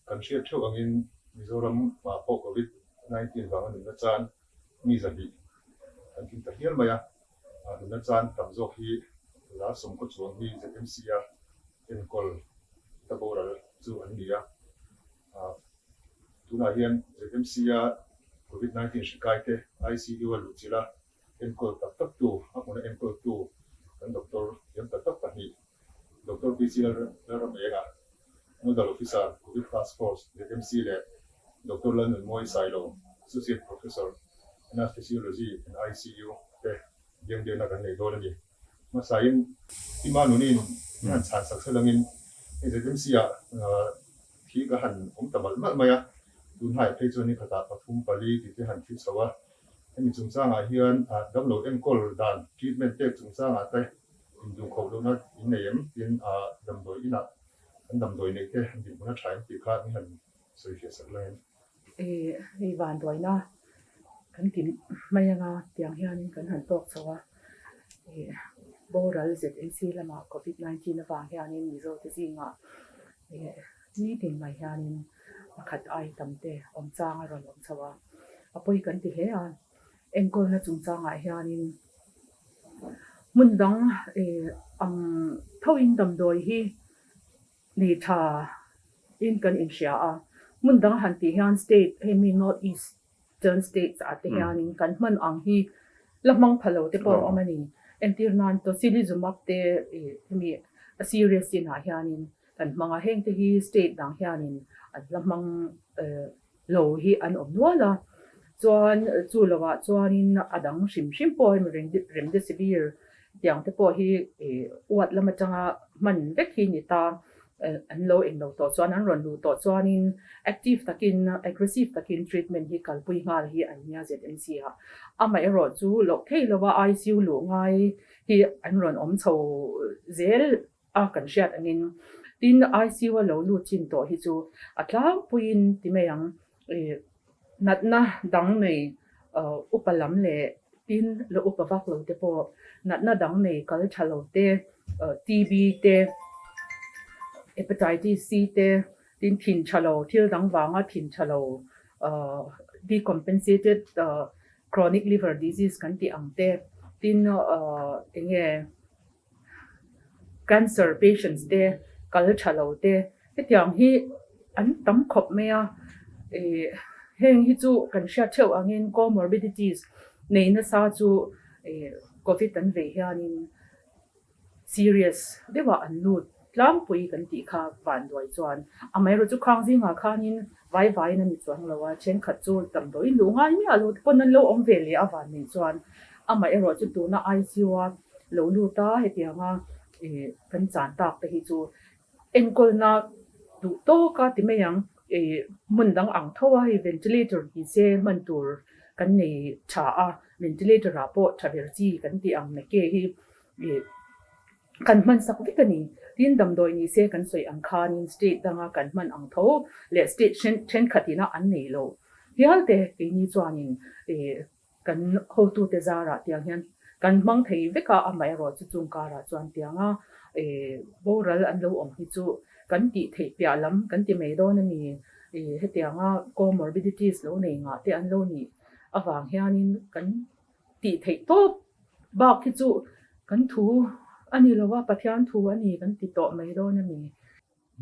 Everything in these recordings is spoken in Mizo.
Kan hriat theuh angin Mizoram ah pawh Covid 19 vanga nunna chan mi 200 kan tling ta hial mai a, nunna chan tam zawk hi 140 chuang hi ZMC a enkawl ta boral chu an ni a. Tunah hian ZMC a Covid 19 hri kai te ICU a luhchilh a enkawl tak tak tu, a hmuna enkawl tu kan doctor thiam tak tak pahnih Doctor PC Lalramenga, Nodal Officer, Covid Task Force, ZMC leh Doctor Lalnunmawi Sailo, Associate Professor, Anesthesiology and ICU te biangbiakna kan nei dawn a ni. Hmasain Tima Nuni'n min han chhan sak selangin hei ZMC-ah thi ka han awm ta malh malh mai a, tun hnaih phei chuan ni khatah pathum pali tih te han thi chho a. Hemi chungchangah hian damlo enkawl dan, treatment pek chungchangah te Induhkhawp lohna in nei em? Tin, a damdawi inah an damdawi neih te an dinhmun a tha em tih kha min han sawi fiah sak lang em? Ih, hei vanduaina kan ti mai anga tiang hianin kan han tawk chho a. Ih, boral ZNC lamah Covid 19 avang hianin Mizote zingah ih nitin mai hianin pakhat ai tam te awm chang a rawn awm chho a. A pawi kan ti hle a, enkawlna chungchangah hianin Hmun dang ang thoin damdawi hi nei tha in kan inhria a, hmun dang han tih hian state hei mi North Eastern states ah te hianin kan hman ang hi la hmang pha lo te pawh a awm a ni. Entir nan Tocilizumab te hemi a serious chinah hianin kan hmang a, heng te hi state dang hianin an la hmang Lo hi an awm nual a, chuan chu lovah chuanin a dang hrim hrim pawh hemi Remdesivir tiang te pawh hi uat lam atanga hman vek hi ni ta, an lo eng lo tawh chuan an rawn luh tawh chuanin active takin aggressive takin treatment hi kalpui nghal hi an nia ZMC ah. Amaherawh chu loh thei lova ICU luh ngai hi an rawn awm chho zel a kan hriat angin tin ICU a lo lut chin tawh hi chu a tlangpuiin ti mai ang ih natna dang nei upa lam leh tin la upa vak lo te pawh natna dang nei kal tha lo te TB te Hepatitis C te tin thin tha lo thil dang vanga thin tha lo decompensated chronic liver disease kan tih ang te tin eng nge Cancer patients te kal tha lo te hetiang hi an tam khawp mai a, ih heng hi chu kan hriat theuh angin comorbidities nei nasa chu ih covid an vei hianin serious deuhah an lut tlangpui kan tih kha vanduai chuan amaherawhchu khang zingah khanin vai vaiin a ni chuang lo a, thenkhat chu damdawiin luh ngai miah lo te pawn an lo awm ve leh a vanneih chuan amaherawhchu tuna ICU a lo lut a, hetianga ih kan chan tak te hi chu enkawlna duh tawk a ti mai ang, ih hmun dang ang tho a hei ventilator ni se hman tur kan nei tha a, ventilator ah pawh tha ber chi kan tih ang na ke hi ih kan hman sak vek a ni. Tin damdawi ni se kan sawi ang khanin state danga kan hman ang tho leh state thenkhat ina an nei lo hial te keini chuanin ih Kan hotute zarah tiang hian kan hmang thei vek a, amaherawh chu chung karah chuan tianga boral an lo awm hi chu kan tih theih piah lam kan ti mai dawn a ni. Hetianga comorbidities lo nei ngah te an lo nih avang hianin kan tih theih tawp bak hi chu kan thu a ni lo a, Pathian thu a ni kan ti tawh mai dawn a ni.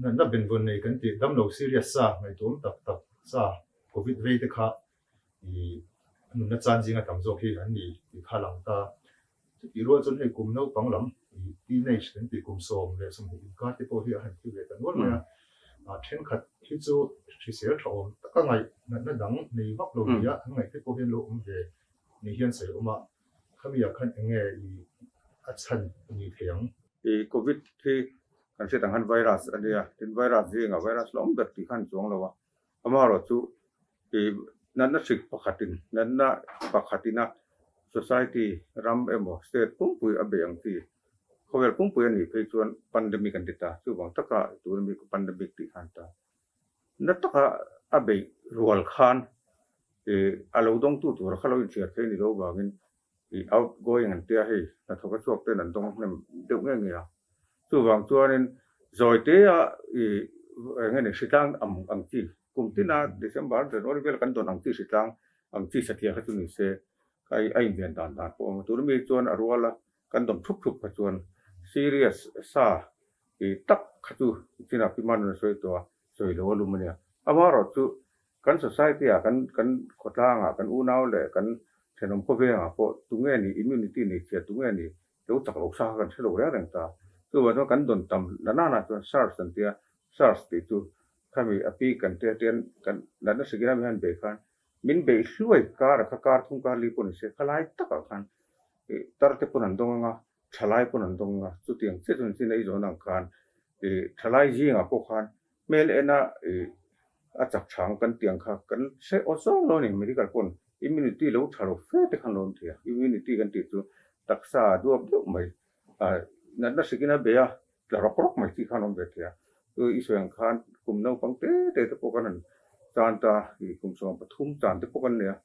Natna benvawn nei kan tih damlo serious sa ngaihtuam tak tak sa covid vei te kha I nunna chan zinga tam zawk hi an ni tih kha lang ta. Chutih rual chuan hei kum naupang lam i teenage kan tih kum 10 le 20 inkar te pawh hi a han thi ve ta nual mai a. Thenkhat hi chu hrisel tha awm taka ngaih natna dang nei vak lo nia an ngaih te pawh hian lo awm ve ni hian sawi a awm a. Khami ah khan eng nge i a chhan ni thei ang? I Covid hi kan hriat ang khan virus a nia, tin virus zingah virus la awm ber tih khan chuang lo a. Amaherawh chu ih natna hrik pakhatin natna pakhatina society ram emaw state pumpui a beih ang chi khawvel pumpui a nih phei chuan pandemic an ti ta. Chuvang taka tuna mi pandemic tih khan ta na taka a beih rual khan ih a lo dawngtu tura kha lo inchhiar thei a ni lo vangin Ih outgoing an tia hei hnathawk a chhuak ten an dawng hnem deuh nge nge a. Chuvang chuanin zawi te a ih eng nge ni hritlang ang ang chi kum tina December January vel kan dawn ang chi hritlang ang chi satliah kha chu ni se kha a inven dan dan pawh a awm a. Tuna mi chuan a rual a kan dawm thup thup kha chuan serious sa tih tak kha chu chinah pi Manuna sawi tawh a, sawi lo a lum a nia. Amaherawh chu kan society ah kan kan khawtlang ah kan unau leh kan thenawm khawveng ah pawh tunge ni immunity nei chhia tunge ni lo chak lo sa kha kan hre lo reng reng ta. Chuvang chuan kan dawn tam la nana chuan SARS an tia, SARS tih chu khami a pi kan tia tian kan natna hrik ram hian bei khan min beih hluai kar a kha kar thum kar li pawh ni se khalai takah khan tar te pawn an dawng anga thalai pawn an dawng anga chutiang chiah chuan chin ei zawn ang khan ih thalai zingah pawh khan hmel ena ih a chak chhang kan tih ang kha kan hre aw zawng lo a ni medical pawn immunity lo tha lo fe te khan lo awm thei a immunity kan tih chu taksa a duap deuh mai ah natna hrikin a bei a tla rawk rawk mai tih khan awm ve thei a chu i sawi ang khan kum naupang te te te pawh kan han chan ta ih kum 13 chan te pawh kan nei a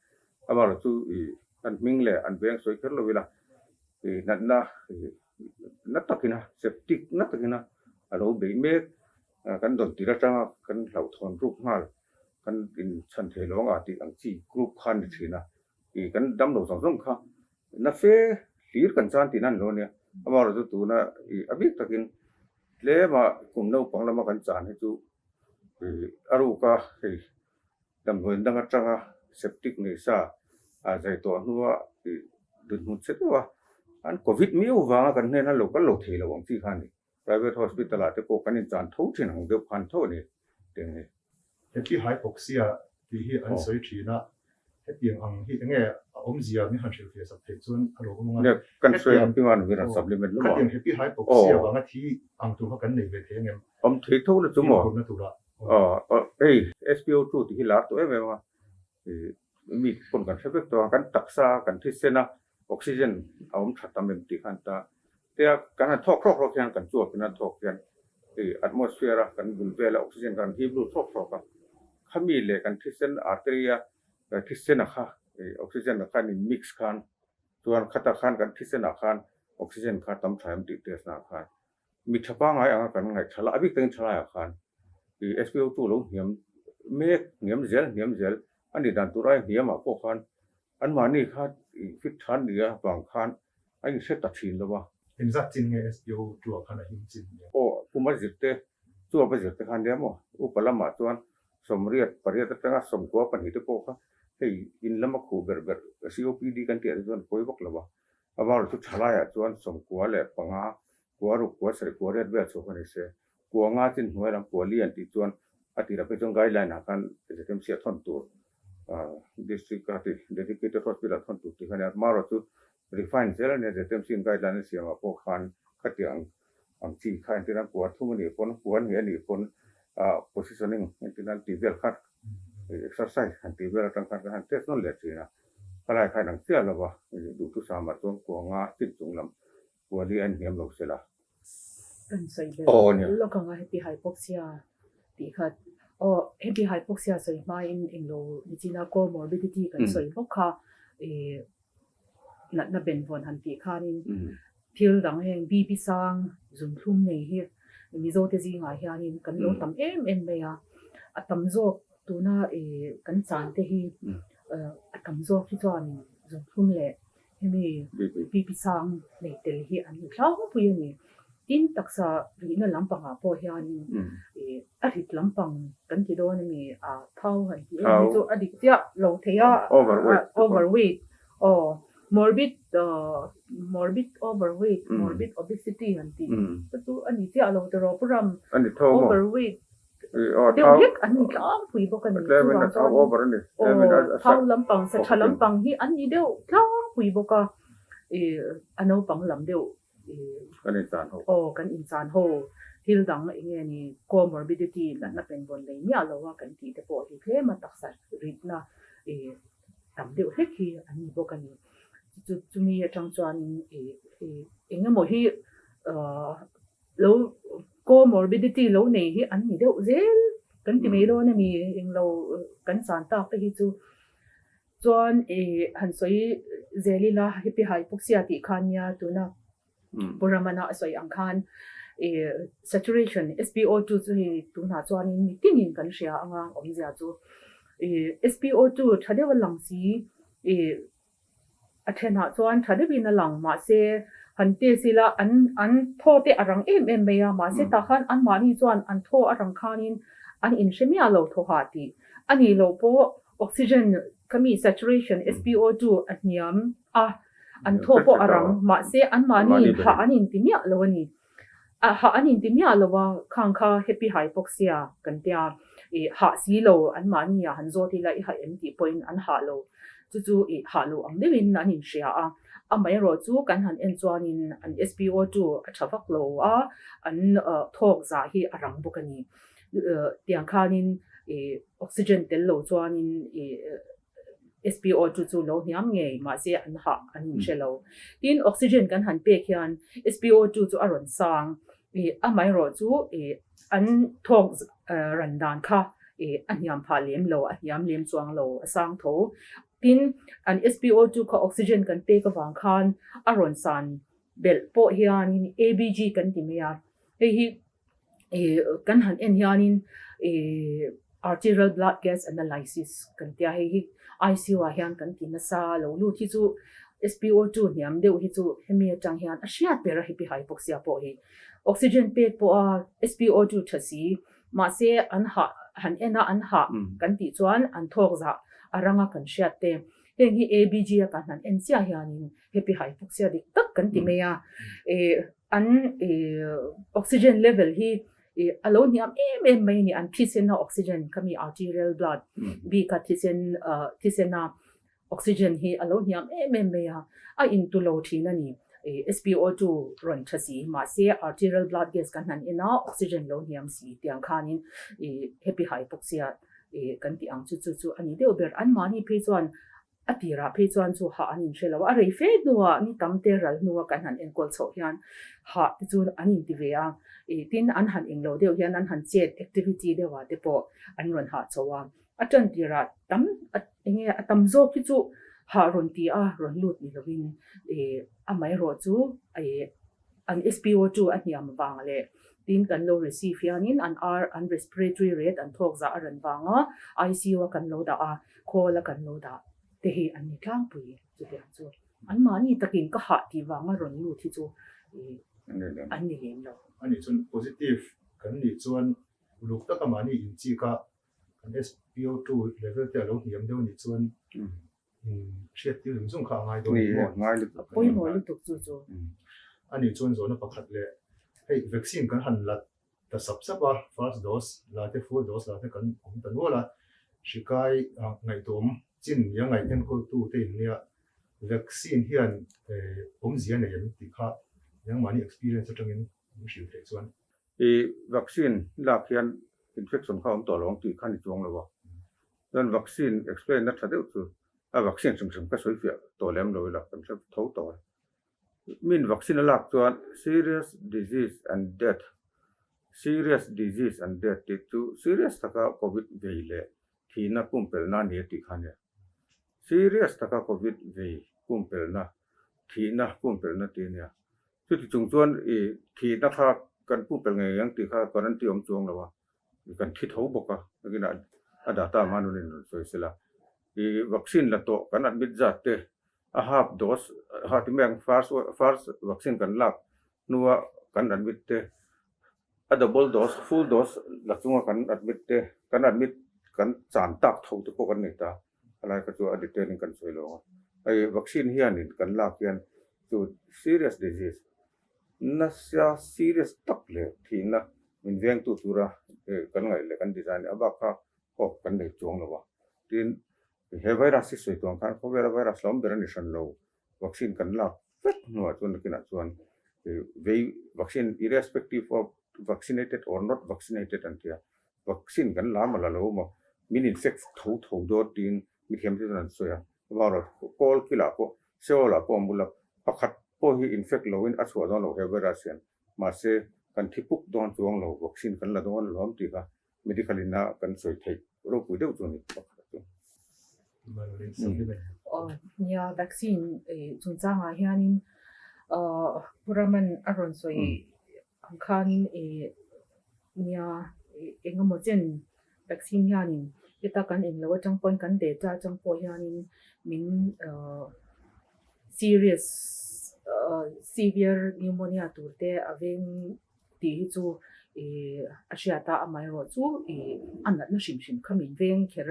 amaherawh chu ih an hming leh an veng sawi kher lo ila ih natna ih na takina septic na takina a lo bei mek kan dawn tir atanga kan hlauhthawn ruk nghal kan inchhan thei lo anga tih ang chi group kha a ni thin a ih kan damlo zawng zawng kha na fe hlir kan chan tihna a ni lo ania amaherawh chu tuna ih a bik takin tlema kum naupang lama kan chan hi chu ih a ruka hei Damdawiin dang atanga septic nei sa a zai tawh hnua ih dinhmun che deuh a, an covid miau vanga kan hnena lo kal lo thei lo ang chi kha a ni. Private hospital ah te pawh kan inchan tho thin ang deuh khan tho a ni teng ni. Heti hypoxia tih hi an sawi thin a, hetiang ang hi enge a awmzia min han hrilhfiah sak theih chuan a lo awm ang a. Kan sawi ang ping a ni min rawn supplement lawm a. Khatiang happy hypoxia vanga thi ang tur kha kan nei ve thei ang em? Awm thei tho na chu maw? Fimkhurna turah. Aw hei SPO2 tih hi lar tawh em em a, mi pawn kan hre vek tawh a, kan taksa kan thisen a oxygen a awm tha tam em tih khan ta tia kan han thawk hrawk hrawk hian kan chuak in an thawk hian hei atmosphere a kan bul vel a oxygen kan hip lut hrawk hrawk a, khami leh kan thisen artery a thisen a kha oxygen a khan in mix khan chuan khata khan kan thisen ah khan oxygen kha tam tha em tih test na ah khan Mi tha pangngai anga kan ngaih tha la, a bik takin thalaiah khan ih SPO2 lo hniam mek, hniam zel hniam zel a nih dan tur aia hniamah pawh khan anmahni kha ih fit tha an nia vang khan a inhre ta thin lo a. Engzat chin nge SPO2 ah khan a him chin nia? Aw, kum a zirte, chuap a zirte khan nia maw? Upa lamah chuan 88 atanga 92 te pawh kha hei in lama khuh ber ber COPD kan tih ah te chuan a pawi vak lo a. Amaherawhchu chu thalaiah chuan 95, 6, 7, 8 vel chhuak a ni se. Kua nga chin hnuai lam kua li an tih chuan a tirah phei chuan guideline ah khan ZMC a thawn tur district a ti dedicated hospital a thawn tur tih kha a ni a. Amaherawhchu chu refine zel a nia ZMC in guideline a siamah pawh khan khatiang ang chi kha entir nan kua thum a nih pawn kua hnih a nih pawn positioning entir nan tih vel kha exercise han tih vel atang khan kan han test nawn leh thin a. Khalai khan ang chiah lova duhthusam ah chuan kua nga chin chung lam kua li a inhniam lo se la. Kan sawi belh lawk ang a happy hypoxia tih kha aw happy hypoxia sawi hmain englo nichina comorbidity kan sawi bawk kha ih natna benvawn han tih khanin thil dang heng BP sang zunthlum nei hi Mizote zingah hianin kan lo tam em em mai a, a tam zawk tuna ih kan chan te hi a tam zawk hi chuanin zunthlum leh hemi BP sang nei tel hi an ni tlangpui a ni. Tin taksa rihna lampangah pawh hianin ih a rit lampang kan ti dawn a mi a thau han tih em hi chu a dik chiah lo thei a overweight aw morbid morbid overweight morbid obesity han tih te chu a ni chiah lo tiraw pu ram overweight deuh hlek an ni tlangpui bawk a ni chuvang chuan aw thau lampang sa tha lampang hi an ni deuh tlangpui bawk a ih a naupang lam deuh Kan inchan ho. Aw, kan inchan ho. Thil dang eng nge ni comorbidity natna penvawn nei miah lo a kan tih te pawh hi tlem a taksa ritna ih tam deuh hlek hi an ni bawk a ni. Chu chumi atang chuanin ih ih eng emaw hi ah lo comorbidity lo nei hi an ni deuh zel kan ti mai dawn a ni englo kan chan tak te hi chu. Chuan i han sawi zel ila hippie hypoxia tih khan nia tuna Pu Ramana a sawi ang khan. Saturation, SPO2 chu hei tunah chuanin mi tinin kan hria anga awmzia chu SPO2 tha deuh a lang si A thenah chuan tha deuhin a lang, mahse han test ila an an thaw te a rang em em mai a, mahse tah khan anmahni chuan an thaw a rang khanin an inhre miah lo thaw hah tih a nih loh pawh oxygen kha mi saturation SPO2 a hniam a, an thaw pawh a rang, mahse anmahni hah an inti miah lo a ni. A hah an inti miah lo a, khang kha happy hypoxia kan tia, ih hah si lo anmahni ah han zawt ila i hah em tih pawhin an hah lo, chu chu ih hah lo ang deuhin an inhria a, amaherawh chu kan han en chuanin an SPO2 a tha vak lo a, an thawk zah hi a rang bawk a ni. Tiang khanin ih oxygen tel lo chuanin ih SPO chu chu lo hniam ngei mahse an hah an inhre lo. Tin, oxygen kan han pek hian SPO chu chu a rawn sang ih amaherawh chu ih an thawk ran dan kha ih a hniam phah lem lo, a hniam lem chuang lo, a sang tho. Tin, an SPO chu kha oxygen kan pek avang khan a rawn san belh pawh hianin ABG kan ti mai a, hei hi Ih kan han en hianin ih arterial blood gas analysis kan tia hei hi ICU ah hian kan ti nasa lo lut hi chu SPO2 hniam deuh hi chu hemi atang hian a hriat ber a hipi hypoxia pawh hi oxygen pek pawh a SPO2 tha si mahse an hah han en a an hah kan tih chuan an thawk zah a ranga kan hriat te heng hi ABG a kan han en chiah hianin hipi hypoxia dik tak kan ti mai a ih An oxygen level hi a lo hniam em em mai a ni. An thisena oxygen kha mi arterial blood bika thisen thisena oxygen hi a lo hniam em em mai a, a intu lo thin a ni. SPO2 rawn tha si mahse arterial blood gas kan han en a oxygen lo hniam si tiang khanin happy hypoxia kan tih ang chu chu chu a ni deuh ber. Anmahni phei chuan A tirah phei chuan chu hah an inhre lo a, a rei fe hnuah ni tam te ral hnua kan han enkawl chhoh hian hah te chu an inti ve a, ih tin an han englo deuh hian an han chet activity deuhah te pawh an rawn hah chho a, a tan tirah tam eng nge a tam zawk hi chu hah rawn ti a rawn lut ni lovin ih amaherawh chu ih an SPO chu a hniam vang leh tin kan lo receive hianin an R an respiratory rate an thawk zah a ran vanga ICU a kan lo dah a, khawl a kan lo dah te hi an ni tlangpui chutiang chu anmahni takin ka hah tih vanga rawn lut hi chu an ni lem lo. Ani chuan positive kan nih chuan uluk taka mahni inchik a kan SPO2 level te a lo hniam deuh anih chuan Hriat tir zung zung kha a ngai dawn ni maw? Ngai lutuk. A pawimawh lutuk chu chu. A nih chuan zawhna pakhat leh hei vaccine kan han la ta sap sap a, first dose la te full dose la te kan awm ta nual a, hri kai ngaihtuahawm chin nia ngaih enkawltu te in nia vaccine hian awmzia nei em tih kha nangmahni experience atangin min hrilh theih chuan. I vaccine lak hian infection kha awm tawh lo ang tih kha ni chuang lo a. Chuan vaccine explain na tha deuh chu a vaccine hrim hrim ka sawi fiah tawh lem lo ila kan hre tho tawh a. Min vaccine a lak chuan serious disease and death, serious disease and death tih chu serious taka covid vei leh thihna pumpelhna a ni a tih kha a nia. Serious taka covid vei pumpelhna, thihna pumpelhna tih a nia. Chuti chung chuan i thihna kha kan pumpelh ngei ang tih kha guarantee awm chuang lo a. Kan thi tho bawk a, nakinah a data manual in rawn sawi sela. I vaccine la tawh kan admit zat te a half dose ha ti mai ang first first vaccine kan lak hnua kan admit te a double dose full dose la chunga kan admit te kan admit kan chan tak tho te pawh kan nei ta a lai kha chu a detail in kan sawi lo ang a. Hei vaccine hianin kan lak hian chu serious disease Nasa serious tak leh thihna min vengtu tura kan ngaih leh kan design a bak kha hope kan nei chuang lo a. Tin, he virus hi sawi tuang khan khawvela virus lo awm ber a ni hran lo. Vaccine kan lak vek hnuah chuan nakinah chuan vei vaccine irrespective of vaccinated or not vaccinated an ti a. Vaccine kan la maw la lo maw min infect tho tho dawn tiin mithiam te chuan an sawi a. Amaherawhchu kawl kilah pawh Seoul ah pawh a mul a, pakhat pawh hi infect loin a chhuah dawn lo he virus hian. Mahse, kan thi puk dawn chuang lo, vaccine kan la dawn alawm tih kha medical in a kan sawi theih ropui deuh chu a ni pakhat chu. Nia, vaccine chungchangah hianin Pu Raman a rawn sawi. ang khanin ih nia eng emaw chen vaccine hianin heta kan englo atang pawn kan data atang pawh hianin min ahh serious ahh severe pneumonia tur te a veng tih hi chu ih a hriat a, amaherawhchu ih a natna hrim hrim kha min veng kher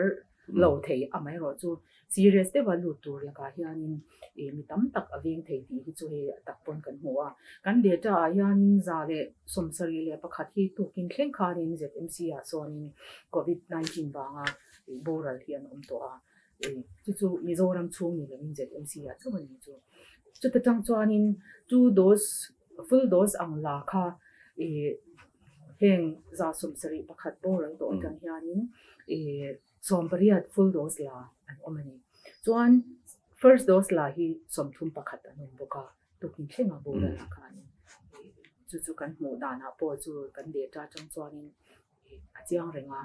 lo thei, amaherawhchu serious deuha lut tur lakah hianin ih mi tam tak a veng thei tih hi chu hei a tak pawn kan hmu a. Kan data ah hianin 171 hi tukin thleng khanin ZMC ah sawnin covid 19 vanga ih boral hi an awm tawh a, ih chu chu Mizoram chhung ni lovin ZMC ah chauh a ni chu. Chuta tang chuanin two dose Full dose ang la kha ih heng 171 boral tawh atang hianin ih 18 full dose la an awm a ni. Chuan first dose la hi 31 an awm bawk a, tukin thlenga boral ah khanin ih chu chu kan hmuh danah pawh chu kan data atang chuanin ih a chiang reng a.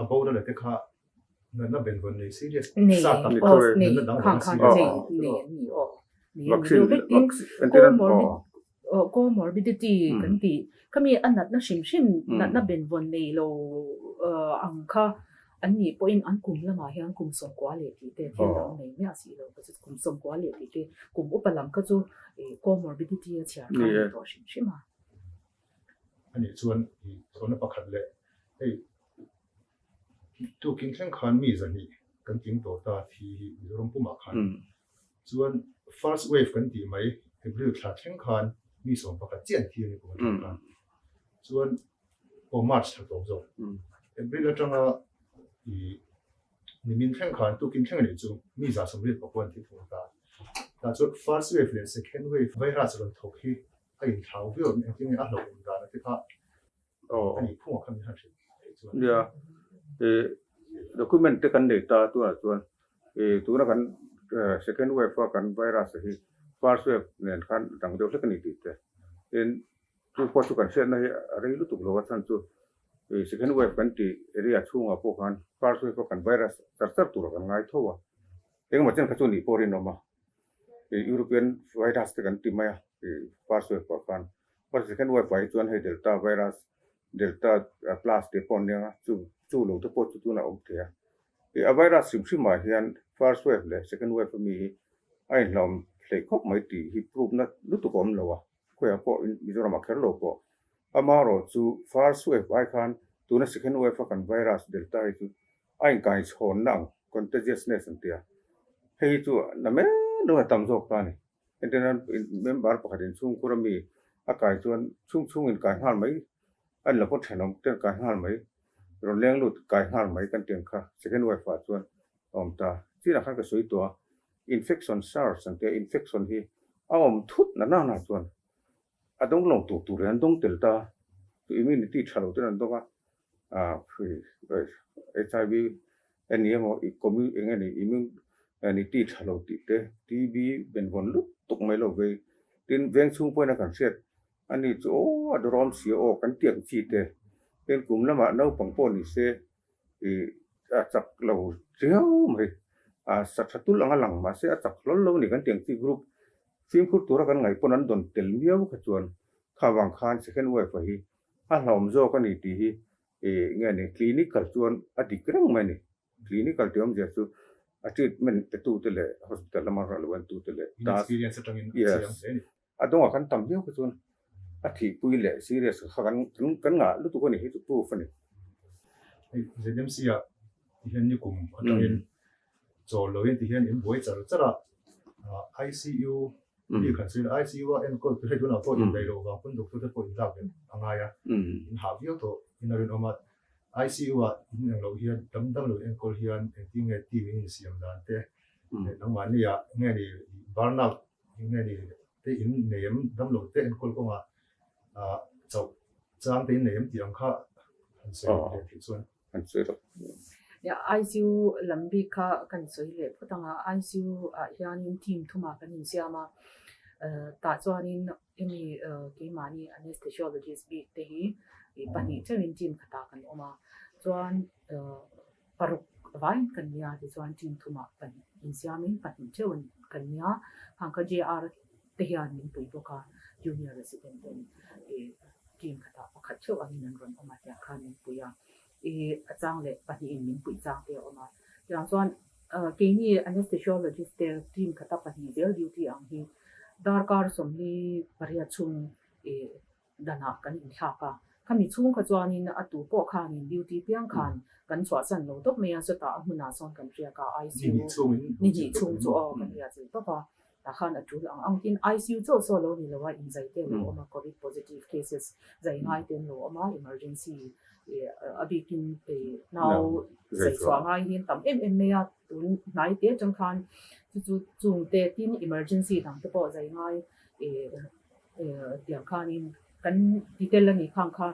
A boral te kha Natna benvawn nei serious Nei sa tak aw nei natna dang khang vanga khan serious nei tak nei an ni aw nei an ni Vaccine deuh vek tin entir an comorbid aw aw comorbidity kan tih khami a natna hrim hrim natna benvawn nei lo ang kha an nih pawhin an kum lamah hian kum 90 leh tih te thil dang nei miah si lo kha chu kum 90 leh tih te kum upa lam kha chu comorbidity a chhiar kha a ni tawh hrim hrim a. Anih chuan i zawhna pakhat leh hei Tukin thleng khan mi 200 kan tling tawh ta thi hi Mizoram pumah khan chuan first wave kan tih mai April thla thleng khan mi 11 chiah an thi a ni kum atang khan chuan aw March thla tawp zawk April atanga i nimin thleng khan tukin thleng a nih chu mi 189 an thi thung ta tah chuan first wave leh second wave virus rawn thawk hi a inthlau viau em engtin nge a hlauhawm dan a ti kha Aw. Nia, ih document te kan nei ta tunah chuan ih tuna kan second wave a kan virus hi first wave nen khan dang deuh hlek a ni tih te. Tin, chu pawh chu kan hriatna hi a rei lutuk lo a chhan chu ih second wave kan tih area chhungah pawh khan first wave a kan virus char char turah kan ngai tho a. Engemaw chen kha chu nih pawh rinawm a. European virus te kan ti mai a first wave ah khan but second wave ah hi chuan hei delta virus delta plus te pawh an nia chu chu lo te pawh chu tunah a awm thei a ih a virus hrim hrim ah hian first wave leh second wave ami hi a inhlawm hleih khawp mai tih hi proof na lutuk a awm lo a khawiah pawh Mizoram ah kher lo pawh amaherawh chu first wave ai khan tuna second wave a kan virus delta hi chu A inkaichhawnna ang, contagiousness an ti a. Hei hi chu na men lo a tam zawk ta a ni. Entirnan member pakhat in chhungkhur ami a kai chuan chhung chhung in kai nghal mai, a ni lo pawh thenawm te kai nghal mai, rawn leng lut kai nghal mai kan ti ang kha second wave ah chuan a awm ta. Chinah khan ka sawi tawh a, infection SARS an ti a, infection hi a awm thut na nana chuan a dawng lo tur tur in an dawng tel ta, immunity tha lo ten an dawng a, HIV a ni emaw eng nge ni immunity tha lo tih te TB benvawn lut tuk mai lo vei tin veng chhung pawhin a kan hriat a ni chu aw a dawrawm si a aw kan tiang chi te tin kum lamah naupang pawh ni se ih a chak lo riau mai a sa tha tul ang a lang mahse a chak hlawl lo a ni kan tiang chi group fimkhur tura kan ngaih pawn an dawn tel miau kha chuan kha vang khan second wave a hi A hlauhawm zawk a ni tih hi ih nge ni clinical chuan a dik reng mai a ni. Clinical tih awmzia chu a treatment pe tute leh hospital lama rah lo en tute leh task yes a dawngah kan tam viau kha chuan a thihpui leh serious kha kan kan ngah lutuk a ni hei chu proof a ni. Hei ZMC ah ti hian nikum atangin chawl loin ti hian in buai char char a, ICU mi khan sawi a, ICU a enkawl tur hei tunah pawh indaih loh vang pawn doctor te pawh in lak ve a ngai a, in hah viau tawh in a rinawm a, ICU ah in eng loh hian dam dam lo enkawl hian engtin nge team in insiam dan te nangmahni ah nge ni burnout nge ni te in nei em dam lo te enkawl kawngah chauh chang te in nei em tih ang kha han sawi leh theih chuan. An sawi rawh. Nia, ICU lam bik kha kan sawi leh phawt ang a, ICU ah hianin team thumah kan insiam a, tah chuanin hemi keimahni anesthesiologist bik te hi 2 theuhin team khatah kan awm a, chuan paruk vaiin kan nia tichuan team thumah kan insiamin 2 theuhin kan nia, khang kha JR te hian min pui bawk a. Junior Resident ten team khatah pakhat theuh angin an rawn awm a tiang khan min pui a, a chang leh pahnihin min puih chang te a awm a. Tiang chuan keini Anesthesiologist te team khata pahnih zel duty ang hi darkar 48 chhung danah kan inthlak a, khami chhung kha chuanin a tu pawh khanin duty piang khan kan chhuahsan lo tawp mai a, chutah a hmunah sawn kan riak a, ICU ni hnih chhung chu aw kan riah chilh tawp a, tah khan a tul ang ang tin ICU chauh saw lo ni lo a, inzai te lo awm a, covid positive cases zai ngai te an lo awm a, emergency a bikin nau zai chhuah ngai hi an tam em em mai a, tun hnai te atang khan chu chu chung te tin emergency dang te pawh zai ngai Tiang khanin kan ti tel a nih khang kha.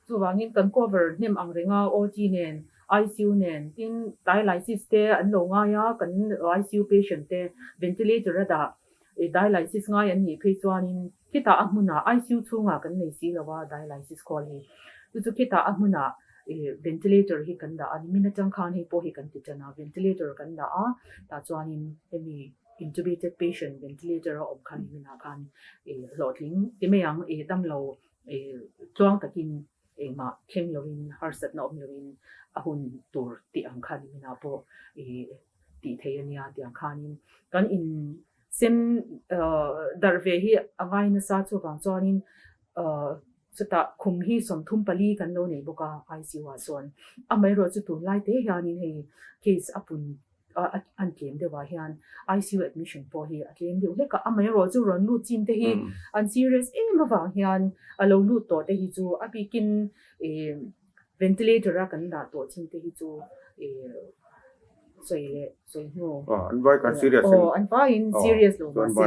Chuvangin kan cover hnem ang reng a, OT nen, ICU nen, tin dialysis te an lo ngai a, kan ICU patient te ventilator a dah dialysis ngai an nih phei chuanin khitah a hmunah ICU chhungah kan nei si lo a dialysis khawl hi. Chu chu khitah a hmunah ventilator hi kan dah a, nimin atang khan hei pawh hi kan ti tan a, ventilator kan dah a, tah chuanin hemi Intubated patient ventilator a awm khan niminah khan hlawhtling ti mai ang, damlo tluang takin engmah thleng loin harsatna awm loin a hun tur tih ang khan niminah pawh tih theih a nia tih ang khanin kan in sem darh ve hi a ngai nasa chuvang chuanin chutah khum hi 34 kan lo nei bawk a ICU ah sawn amaherawhchu tunlai te hianin hei case a pun an tlem deuh ah hian ICU admission pawh hi a tlem deuh hlek a, amaherawh chu rawn lut chin te hi an serious em avang hian a lo lut tawh te hi chu a bikin ih ventilator a kan dah tawh chin te hi chu ih sawi leh sawi hnu an vai khan serious aw an vaiin serious lo mahse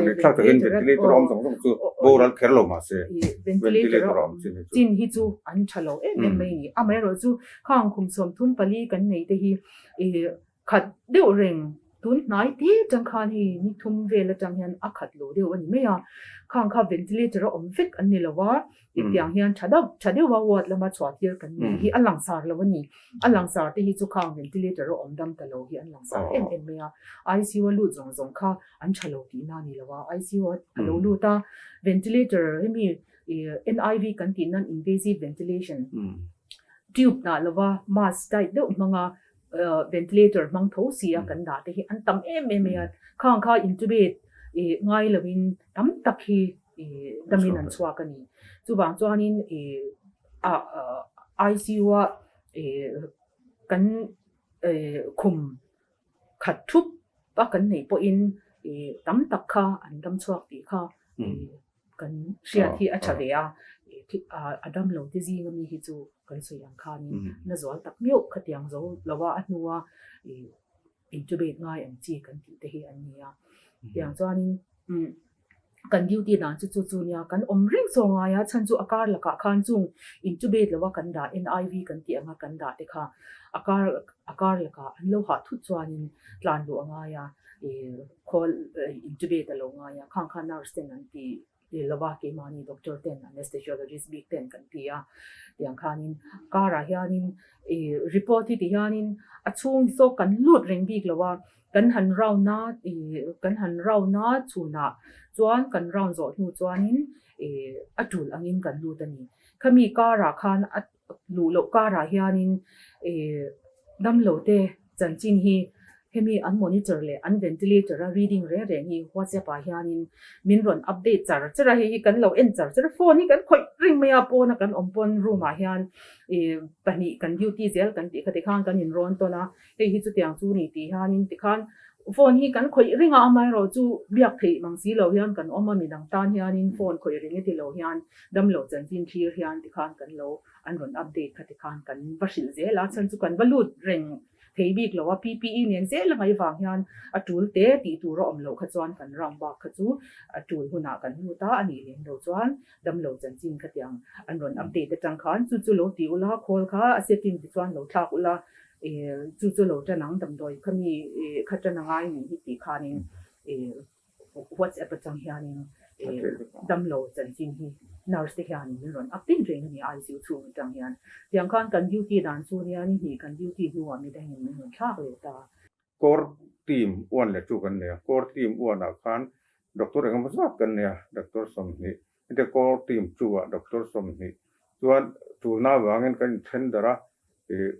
ventilator a awm zawng zawng chu boral kher lo mahse ventilator a awm chin hi chu an tha lo em em mai a ni, amaherawh chu khang kum 34 kan nei te hi ih Khat deuh reng, tun hnai te atang khan hei ni thum vel atang hian a khat lo deuh a ni mai a, khang kha ventilator a awm vek an ni lo a, hetiang hian tha deuh tha deuh a ward lama chhuah tir kan nei hi a langsar lo a ni. A langsar te hi chu khang ventilator a awm dam ta lo hi an langsar em em mai a, ICU a lut zawng zawng kha an tha lo tihna a ni lo a, ICU a lo lut a, ventilator hemi NIV kan tih nan invasive ventilation tube dah lova mask tight deuh hmanga ventilator hmang tho si a kan dah te hi an tam em em mai a, khang kha intubate ih ngai lovin tam tak hi ih damin an chhuak a ni. Chuvang chuanin ih ah ICU a ih kan ih khum khat thup a kan neih pawhin ih tam tak kha an dam chhuak tih kha ih Kan hriat hi a tha ve a, a damlo te zing ami hi chu kan sawi ang khanin na zual tak meuh khatiang zo lo a, a hnua intubate ngai ang chi kan tih te hi an ni a. Tiang chuanin kan duty dan chu chu chu nia kan awm reng chaw ngai a, chhan chu a kar lakah khan chung intubate lo a kan dah NIV kan tih anga kan dah te kha a kar a kar lakah an lo hah thut chuanin tlan luh a ngai a. Khawl intubate a lo ngai a, khang kha nurse ten an ti lo a, keimahni doctor ten anesthesiologist bik ten kan ti a, tiang khanin car ah hianin ih report hi ti hianin a chhung saw kan lut reng bik lo a, kan han round a ih kan han round a chhunah chuan kan round zawh hnu chuanin ih a tul angin kan lut a ni. Khami car ah khan a luh loh kar ah hianin ih damlo te chanchin hi hemi an monitor leh an ventilator a reading reng reng hi whatsapp ah hianin min rawn update char char a, hei hi kan lo en char char a, phone hi kan khawih reng mai a, pawna kan awm pawn room ah hian ih pahnih kan duty zel kan tih kha tikhan kan inrawn tawn a, hei hi chutiang chu ni tih hianin tikhan phone hi kan khawih reng a, amaherawhchu biak theih mang si lo hian kan awm a, midang tan hianin phone khawih reng e ti lo hian damlo chanchin thlir hian tikhan kan lo an rawn update kha tikhan kan va hrilh zel a, chhan chu kan va lut reng thei bik lo a, PPE nen zel a ngaih vang hian a tul te tih tur a awm loh kha chuan kan round bak kha chu a tul hunah kan lut a, a nih lem lo chuan damlo chanchin khatiang an rawn update atang khan chu chu lo ti ula, khawl kha a setting ti chuan lo thlak ula, chu chu lo tan ang damdawi kha mi kha tan a ngai nih hi tih khanin WhatsApp atang hianin damlo chanchin hi nurse te hianin min rawn update reng a ni ICU chhung atang hian. Tiang khan kan duty dan chu nia ni hnih kan duty hnuah midangin min rawn thlak leh ta. Core team 1 leh 2 kan nei a, core team 1 ah khan. Doctor engemaw zat kan nei a, Doctor 20, heti core team two ah Doctor 20 chuan tulna avangin kan inthen darh a, ih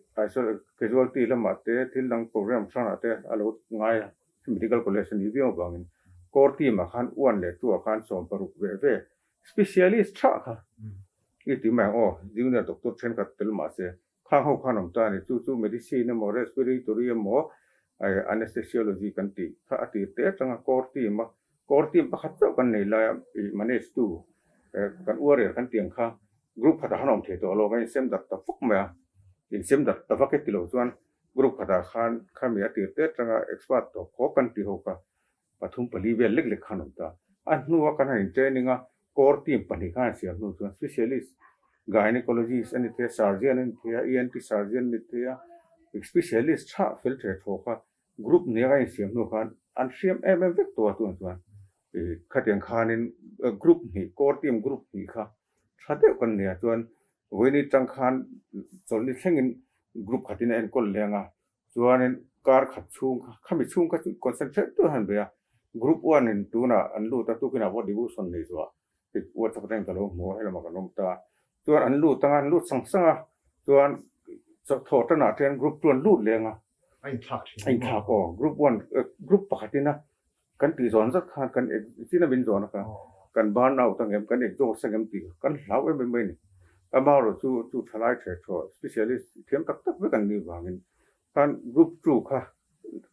casualty lamah te thil dang program hrangah te a lo ngai a, medical college a nih viau avangin core team ah khan one leh two ah khan 60 ve ve specialist tha kha i ti mai ang aw, junior doctor thenkhat tel mahse Khang ho khan awm ta a ni. Chu chu medicine emaw, respiratory emaw, anesthesiology kan tih kha a tir te atanga core team a, core team pakhat chauh kan nei laia ih manage tu kan warrior kan tih ang kha group khatah khan a awm thei tawh lo, kan insem darh ta vak mai a, insem darh ta vak e ti lo chuan group khatah khan khami a tir te atanga expert tawp khawp kan tih ho kha pathum pali vel lek lek khan awm ta. A hnua kan han in training a, core team pahnih khan an siam hnu chuan specialist gynecologist a ni thei a, surgeon a ni thei a, ENT surgeon a ni thei a, specialist tha fel the thaw kha group nia kan insiam hnu khan an hriam em em vek tawh a tunah chuan ih khatiang khanin group hnih core team group hnih kha tha deuh kan nia chuan vawiin atang khan chawlhni thlengin group khatin a enkawl leng a Chuanin kar khat chhung kha, khami chhung kha chu concentrate deuh han bei a, group one in tunah an lut a, tukinah pawh devotion nei zuah tih WhatsApp atangin ka lo hmu a, helamah kan awm ta. Chuan an lut anga, an lut sang sang a, chuan thawh tanah hian group two an lut leng a. A inthlak thin. A inthlak aw, group one, group pakhatin a kan tih zawn zat khan kan chin a min zawn a kha kan burn out ang em kan exhaust ang em tih kan hlau em em mai a ni. Amaherawh chu chu thalai the thaw specialist thiam tak tak vek an nih vangin khan group two kha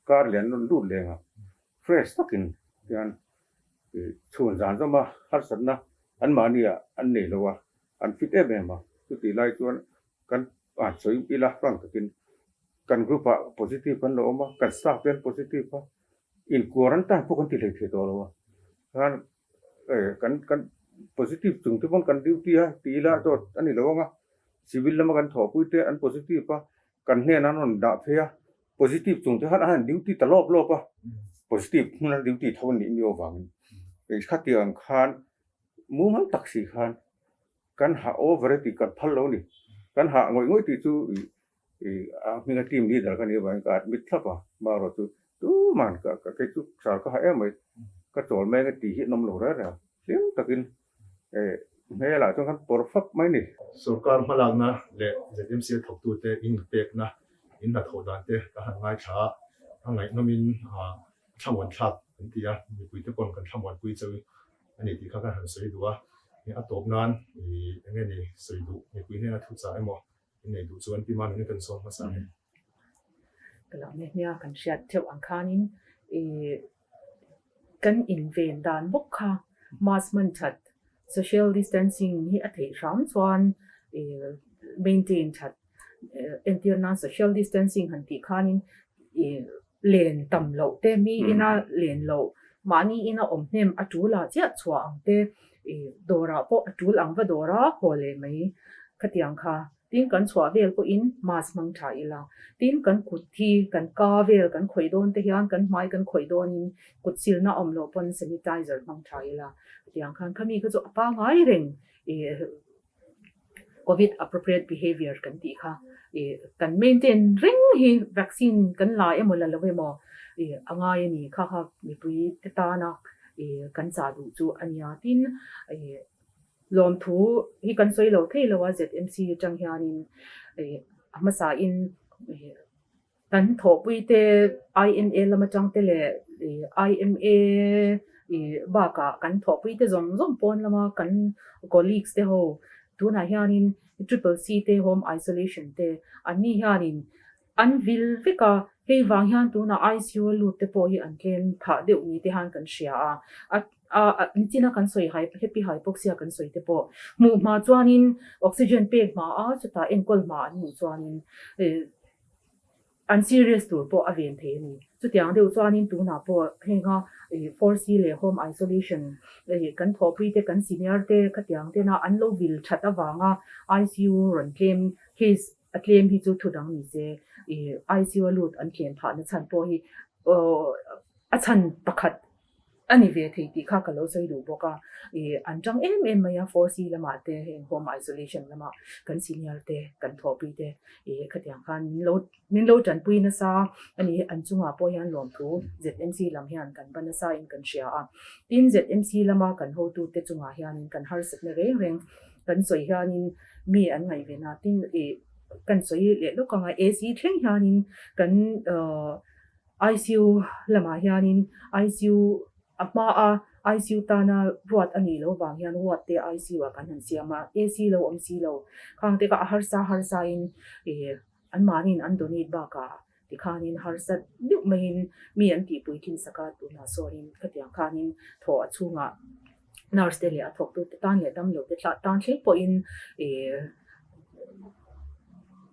kar lian rawn lut leng a, fresh takin hian chhun zan zawm a harsatna anmahni ah an nei lo a, an fit em em a, chutih lai chuan kan han sawi ila frank takin kan group ah positive kan lo awm a, kan staff te an positive a, In quarantine pawh kan ti hlei thei tawh lo a, khan kan kan positive chung te pawn kan duty a ti ila dawt a ni lo ang a, civil lama kan thawhpui te an positive a, kan hnenah an rawn dah phei a, positive chung te khan an han duty ta lawp lawp a, positive hmuna duty tho an nih miau avangin khatiang khan mumal tak si khan kan hah over e tih kan phal lo a ni, kan hah ngawih ngawih tih chu Ih a hminga team leader ka nih avangin ka admit thlap a, marawh chu tuman ka ka kei chu sar ka ha em mai, ka chawl mai anga tih hi an awm lo reng reng a, hlim takin eh hmelah chuan kan pawr fap mai a ni. Sorkar hmalakna leh ZMC a thawktute inpekna, in hnathawh dan te ka han ngaithla a, a ngaihnawmin a thlamuan thlak an ti a, mipuite pawn kan thlamuanpui chauh a ni tih kha kan han sawi duh a, a tawp nan ih eng nge ni sawi duh mipui hnena thuchah emaw I nei duh chuan pi Manuni kan sawm hmasa ang e. Ka lo nia nia kan hriat theuh ang khanin ih kan inven dan bawk kha mask hman that, social distancing hi a theih hram chuan ih maintain that entir nan social distancing han tih khanin ih len tam loh te, mi ina len loh, mahni ina awm hnem a tul ah chiah chhuah ang te, ih dawrah pawh a tul ang va dawra haw leh mai khatiang kha. Tin kan chhuah vel pawhin mask hmang tha ila, tin kan kut hi kan ka vel kan khawih dawn te hian kan hmai kan khawih dawnin kut silna awm loh pawn sanitizer hmang tha ila khatiang khan khami kha chu a pangai reng ih Covid appropriate behavior kan tih kha ih kan maintain reng hi vaccine kan la emaw la lo emaw ih a ngai a ni kha kha mipui te tana ih kan chah duh chu a nia tin ih lawmthu hi kan sawi lo thei lo a ZMC atang hianin ih a hmasa in ih Kan thawhpuite INA lam atang te leh IMA bakah kan thawhpuite zawng zawng pawn lama kan colleagues te ho tunah hianin Triple C te home isolation te anni hianin an vil vek a, hei vang hian tunah ICU a lut te pawh hi an tlem phah deuh ni te hian kan hria a. A nichina kan sawi hai happy hypoxia kan sawi te pawh hmuh hma chuanin oxygen pek hma a chutah enkawl hma an nih chuanin An serious tur pawh a ven thei a ni. Chutiang deuh chuanin tunah pawh henga 4C leh home isolation kan thawhpui te kan senior te khatiang tena an lo vil that avanga ICU rawn tlem case a tlem hi chu thudang ni se ICU a lut an tlem phahna chhan pawh hi a chhan pakhat. A ni ve thei tih kha ka lo sawi duh bawk a, ih an tang em em mai a, Four C lamah te heng home isolation lama kan senior te kan thawhpui te ih khatiang khan min lo min lo tanpui nasa a ni, an chungah pawh hian lawmthu ZMC lam hian kan va nasa in kan hria a, tin ZMC lama kan hotute chungah hianin kan harsatna reng reng kan sawi hianin mi an ngaihven a, tin ih kan sawi leh lawk ang a AC thleng hianin kan ahh. ICU lamah hianin ICU a hma a ICU tana ruat a nih loh vang hian ward te ICU ah kan han siam a, AC lo awm si lo khang te kha a harsa harsa in ih anmahniin an donate bakah tikhanin harsa deuh maiin mi an tihpui thin sak a, tunah sawnin khatiang khanin thaw a chhungah nurse te leh a thawktute tan leh damlo te tan thleng pawhin ih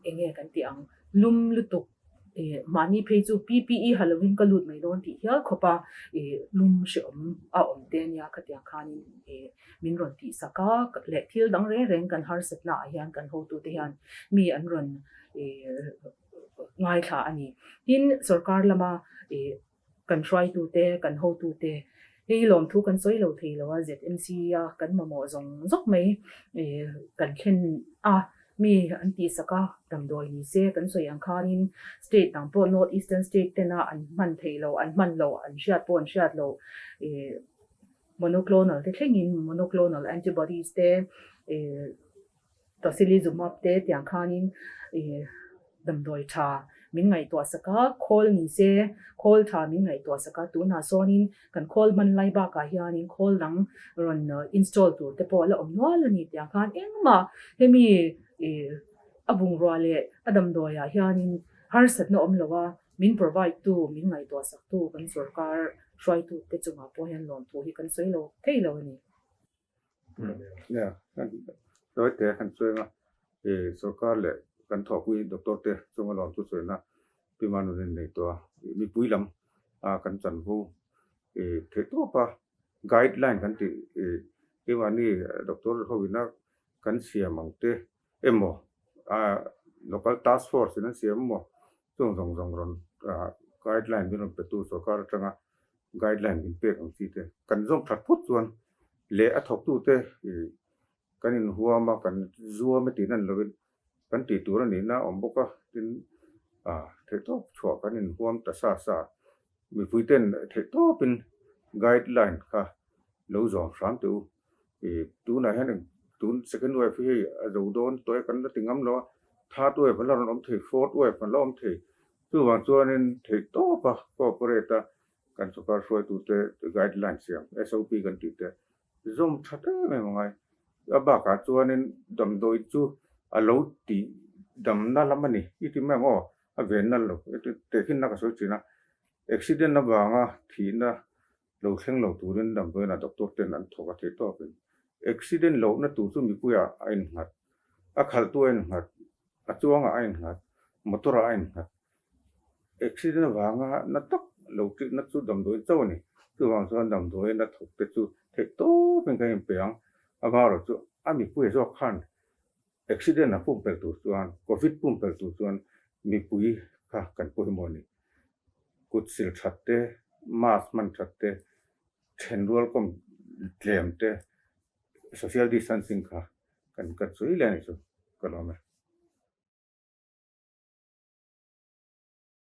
eng nge kan tih ang lum lutuk. Ih mahni phei chu PPE ha lovin ka lut mai dawn tih hial khawp a, ih lum hrehawm a awm te ania khatiang khanin ih min rawn tih sak a leh thil dang reng reng kan harsatna ah hian kan hotute hian mi an rawn ih ngaithla a ni. Tin sorkar lama ih Kan hruaitute, kan hotute hei lawmthu kan sawi lo thei lo a, ZMC a kan mamawh zawng zawk mai kan thlen a, mi an tihsak a, damdawi ni se kan sawi ang khanin state dang pawh North Eastern state tena an hman theih loh, an hman loh, an hriat pawh an hriat loh monoclonal te thlengin monoclonal antibodies te Tocilizumab te tiang khanin ih damdawi tha min ngaihtuah sak a, khawl ni se khawl tha min ngaihtuah sak a, tunah sawnin kan khawl hman lai bakah hianin khawl dang rawn install tur te pawh a la awm nual a ni tiang khan engmah hemi ih a bungrua leh a damdawiah hianin harsatna awm lo a, min provide tu min ngaihtuah sak tu kan sorkar hruaitu te chungah pawh hian lawmthu hi kan sawi lo thei lo a ni. Sawi te kan sawi anga sorkar leh kan thawhpui doctor te chunga lawm chu sawina pi Manun in nei tawh a, mipui lam a kan chanvo theih tawp a guideline kan tih keimahni doctor ho ina kan siam ang te emaw local task force in an siam emaw chung zawng zawng rawn guideline min rawn petu sorkar atanga guideline min pek ang chi te kan zawm that phawt chuan leh a thawktute ih kan inhuam a, kan zuam e tih nan lovin kan tih tur a nihna a awm bawk a, tin ah theihtawp chhuah kan inhuam ta sa sa mipui ten theihtawpin guideline kha lo zawm hram teh u. Ih tunah hian eng tun second wave hi hei a zo dawn tawh e kan la ti ngam lo a, third wave an la rawn awm thei, fourth wave an la awm thei. Chuvang chuanin theihtawp a cooperate a kan sawrkar hruaitute guideline siam SOP kan tih te zawm tha em em a ngai. A bakah chuanin damdawi chu a lo tih damna lam a ni i ti mai ang aw, a venna lo tehkhinna ka sawi thin a, accident avanga thihna Lo thleng lo turin damdawiinah doctor ten an thawk a theih tawpin accident lohna tur chu mipuiah a innghat, a khalhtu a innghat, a chuangah a innghat, motor ah a innghat. Accident avanga na tak lo tihna chu damdawiin chauh a ni. Chuvang chuan damdawiin a thawk te chu theih tawpin kan inpe ang. Amaherawhchu chu a mipuia zawk khan Accident a pumpelh tur chuan, Covid pumpelh tur chuan mipui kha kan pawimawh a ni. Kut sil that te, mask hman that te, thenrual kawm tlem te, social distancing kha kan kan sawi leh a ni chu ka lawm e.